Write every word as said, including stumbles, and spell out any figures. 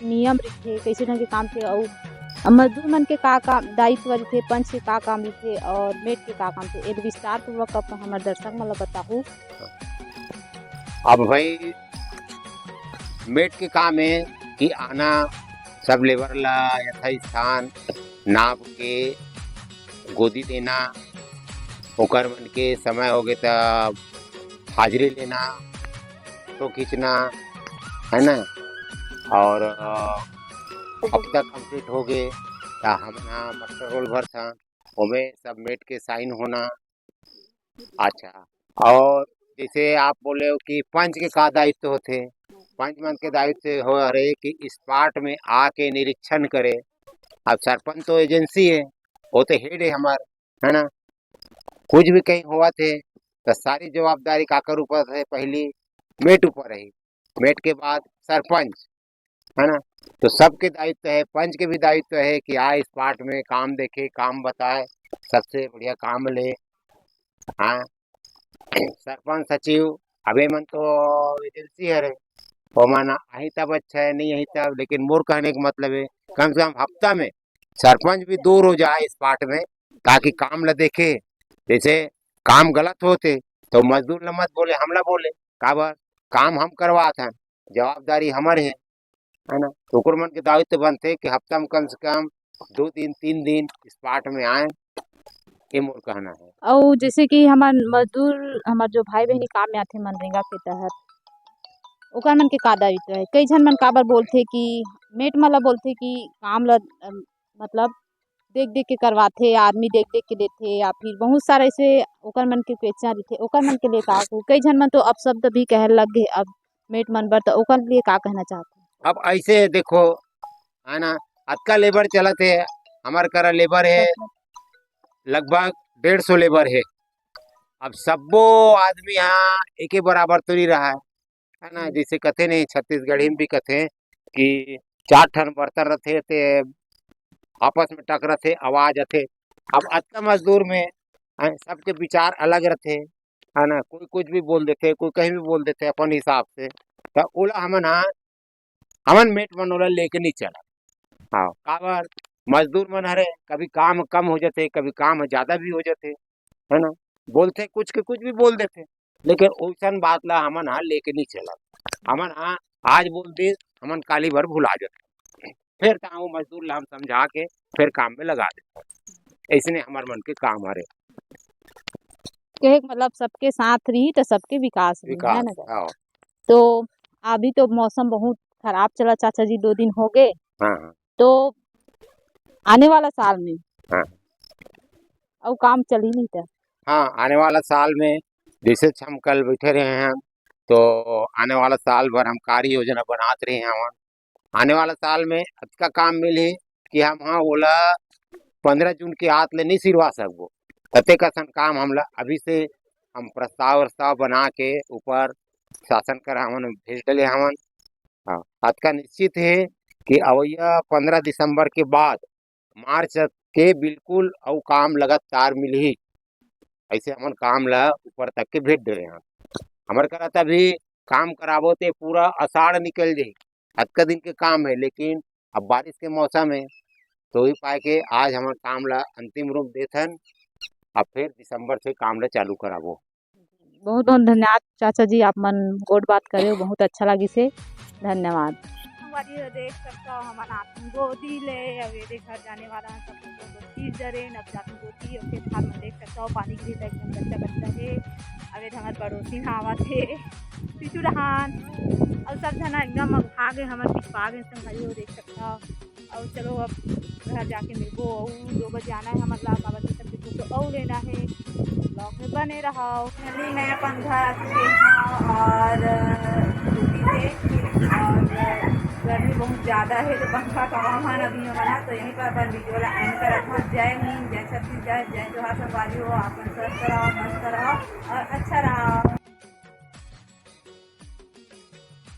नियम रहिथे, कइसे ढंग के काम थे, अउ मजदूर मन के का काम, दायित्व रहिथे, पंच के का काम रहिथे और मेट के का काम थे, एला विस्तार पूर्वक आप हमर दर्शक मन ला बताहू। अब भाई, मेट के काम हे कि आना, सब लेबर ला यथास्थान नाप के गोदी देना, ओकर मन के समय होगे त हाजिरी लेना, फोटो खींचना, है ना? और, अ, हफ्ता complete होगे त हमन ह muster roll भरथन, ओमे सब मेट के sign होना। अच्छा, और जैसे आप बोले हो कि पंच के का दायित्व होथे, पंच मन के दायित्व हो हरे कि spot में आके निरीक्षण करे। अब सरपंच तो agency हे, वो तो head हे हमर, है ना? कुछ भी कहीं होवत हे, तो सारी जवाबदारी काकर ऊपर हे? पहली मेट ऊपर रही, मेट के बाद सरपंच, है ना? तो सबके दायित्व हे, पंच के भी दायित्व हे कि आए spot में काम देखे, काम बताए, सबसे बढ़िया काम ले। हाँ, सरपंच, सचिव, अब ये मन तो agency हरे, ओमन आही तब अच्छा हे, नहीं आही तब, लेकिन मोर कहने का मतलब हे, कम से कम हफ्ता में सरपंच भी दो रोज आए spot में, ताकि काम ला देखे। जैसे काम गलत होथे, तो मजदूर ला मत बोले, हमला बोले, काबर? काम हम करवात हन, जवाबदारी हमर हे, है ना? तो ओकर मन के दायित्व बनथे कि हफ्ता में कम से कम दो दिन, तीन दिन spot में आए, ये मोर कहना हे। अउ जैसे कि हमर मजदूर, हमर जो भाई बहिनी काम में आथे मनरेगा के तहत, ओकर मन के का दायित्व हे? कई झन मन काबर बोलथे कि मेट मन ला बोलथे कि काम ला, अम, मतलब देख-देख के करवाथे, आदमी देख-देख के लेथे, या फिर बहुत सारा ऐसे ओकर मन के question रहिथे, ओकर मन के लिए का कही? कई झन मन तो अपशब्द भी कहे लग गे अब मेट मन बर, तो ओकर लिए का कहना चाहथे? अब ऐसे देखो, है ना, अतका लेबर चलत हे, हमर करा लेबर हे, लगभग डेढ़ सौ लेबर हे। अब सब्बो आदमी हा एके बराबर तो नहीं रहा है, है ना? हम्म। जैसे कथे नहीं, छत्तीसगढ़ी में भी कथे कि चार ठन बर्तन रथे, ते आपस में टकराथे, आवाज आथे। अब अतका मजदूर में, हैं, सबके विचार अलग रथे, है ना? कोई कुछ भी बोल देथे, कोई कहीं भी बोल देथे अपन हिसाब से, त ओला हमन हा, हमन मेट मन ओला लेके नहीं चला। हाँ, काबर? मजदूर मन हरे, कभी काम कम हो जाथे, कभी काम ज्यादा भी हो जाथे, है ना? बोलथे कुछ के कुछ भी बोल देथे, लेकिन ओइसन बात ला हमन हा लेके नहीं चला। हमन हा आज बोल दे, हमन काली भर भुला जाथे। फिर ताहू मजदूर ला हम समझा के फिर काम में लगा देथे। ऐसने हमर मन के काम हरे। कहे के मतलब सबके साथ रही तो सबके विकास रही, है विकास, ना? हाँ। तो अभी तो मौसम बहुत खराब चला चाचा जी, दो दिन हो गए। हाँ, हाँ। तो आने वाला साल में हाँ। अउ काम चलही नहीं त? हाँ, आने वाला साल में जैसे हम कल बैठे रहे हैं, तो आने वाला साल भर हम कार्य योजना बनात रहे हैं। आने वाला साल में अतका काम मिलही कि हम हा ओला पंद्रह जून के आत ले नहीं सिरवा सकबो। अतेक असन काम हमला अभी से हम प्रस्ताव, प्रस्ताव बना के ऊपर शासन कर हमन भेज डले हवन। हाँ, अतका निश्चित हे कि अवइया पंद्रह दिसंबर के बाद मार्च के बिल्कुल अउ काम लगातार मिलही। ऐसे हमन काम ला ऊपर तक के भेज डले हन। हमर करा त अभी काम कराबो ते पूरा अषाढ़ निकल जाही, अतका दिन के काम हे, लेकिन अब बारिश के मौसम हे, तो वही पाए के आज हमर काम ला अंतिम रूप देथन। अब फिर दिसंबर से काम ला चालू कराबो। बहुत बहुत धन्यवाद चाचा जी, आप मन गोठ बात करे हो, बहुत अच्छा लगिस हे, धन्यवाद। संगवारी हो, देख सकता हो, हमन आथन गोदी ले, अब ये घर जाने वाला है, सब लोग गोदी डरे, अब जाथन गोदी, अब खेत खार में देख सकता हो, पानी गिरी एकदम कच्चा कच्चा हे। अब ये हमर पड़ोसी ना आवत हे, पीछू डहान, अब सब झना एकदम अघा गे, हमर पिछवा गे, संगवारी हो, देख सकता हो। अउ चलो, अब घर जाके मिलबो। अउ दो बजे आना हे हमर ला, काबर कि सबके फोटो अउ लेना हे। Vlog में बने रहो। Finally मैं अपन घर आ चुके हूँ और छुट्टी से, और गर्मी बहुत ज़्यादा है, तो पंखा का हवा मान अभी हम बना, तो यहीं पर अपन video ला end करत हूँ। जय हिंद, जय छत्तीसगढ़, जय जोहार संगवारी हो। अपन स्वस्थ रहो, मस्त रहो और अच्छा रहो।